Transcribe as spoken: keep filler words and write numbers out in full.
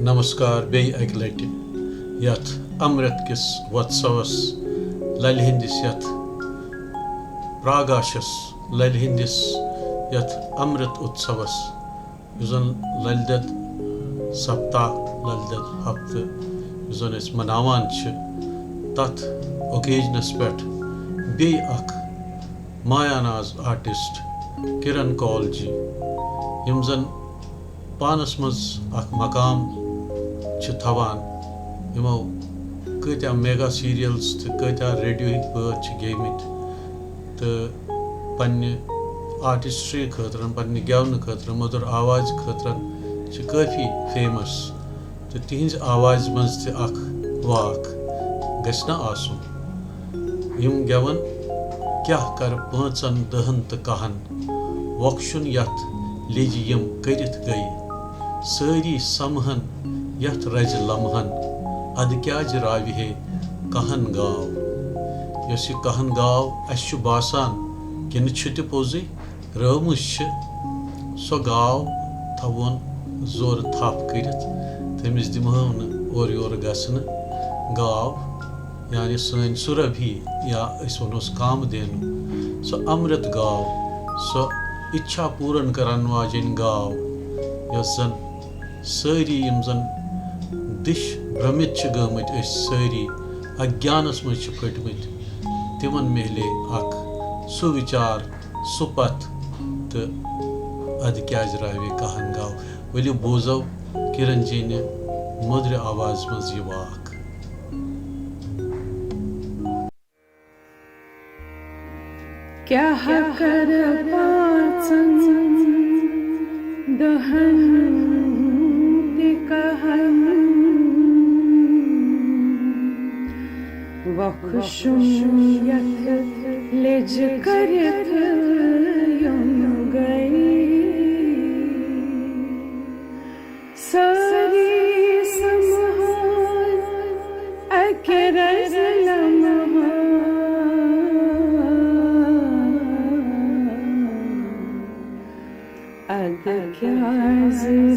نمسکار بیٚیہِ اَکہِ لَٹہِ یَتھ امرت کِس وتسوَس، لَلہِ ہٕنٛدِس یَتھ پراگاشَس، لَلہِ ہٕنٛدِس یَتھ امرت اتسوَس، یُس زَن لَلہِ دٮ۪د سپتاہ، لَلہِ دٮ۪د ہفتہٕ، یُس زَن أسۍ مناوان چھِ، تَتھ اوکیجنَس پٮ۪ٹھ بیٚیہِ اَکھ مایا ناز آرٹسٹ کِرن کول جی، یِم زَن پانَس منٛز اَکھ مقام چھِ تھاوان، یِمو کۭتیٛاہ میگا سیٖریلز تہٕ کۭتیٛاہ ریڈیوہٕکۍ بٲتھ چھِ گیٚومٕتۍ، تہٕ پننہِ آرٹسٹری خٲطرٕ، پننہِ گٮ۪ونہٕ خٲطرٕ، مٔدٕر آوازِ خٲطرٕ چھِ کٲفی فیمس، تہٕ تِہنٛزِ آوازِ منٛز تہِ اکھ واکھ گژھِ نہ آسُن۔ یِم گٮ۪وَن کیٛاہ کَرٕ پانٛژَن دَہَن تہٕ کَہَن، وۄکھشُن یَتھ لیٚجہِ یِم کٔرِتھ گٔیہِ۔ سٲری سَمہَن یَتھ رَزِ لَمہَن، اَدٕ کیٛازِ راوِ ہے کَہَن گاو۔ یۄس یہِ کَہَن گاو اَسہِ چھُ باسان کِنہٕ چھِ تہِ پوٚزُے، رٲومٕژ چھِ، سۄ گاو تھاوون زورٕ تھپھ کٔرِتھ، تٔمِس دِمہو نہٕ اورٕ یورٕ گژھنہٕ۔ گاو یعنی سٲنۍ سُربھی، یا أسۍ وَنوس کامدھینو، سۄ امرت گاو، سۄ اِچھا پوٗرن کرن واجیٚنۍ گاو، یۄس زن سٲری یِم زن دِش برمِت چھِ گٔمٕتۍ، أسۍ سٲری اگیانس منٛز چھِ پھٔٹمٕتۍ، تِمن میلے اکھ سُہ وِچار، سُہ پتھ، تہٕ ادٕ کیازِ راوے کہن گاو۔ ؤلِو بوزو کِرن جی نہِ مٔدرِ آوازِ منٛز یہِ واکھ۔ کیٛاہ کرٕ پانٛژن دہن تہِ کہن، وۄکھٕ شُن یتھ لیٚجہِ کٔرِتھ یِم گٔے۔ سٲری سمہان اکہِ رزِ لمہان، ادٕ کیازِ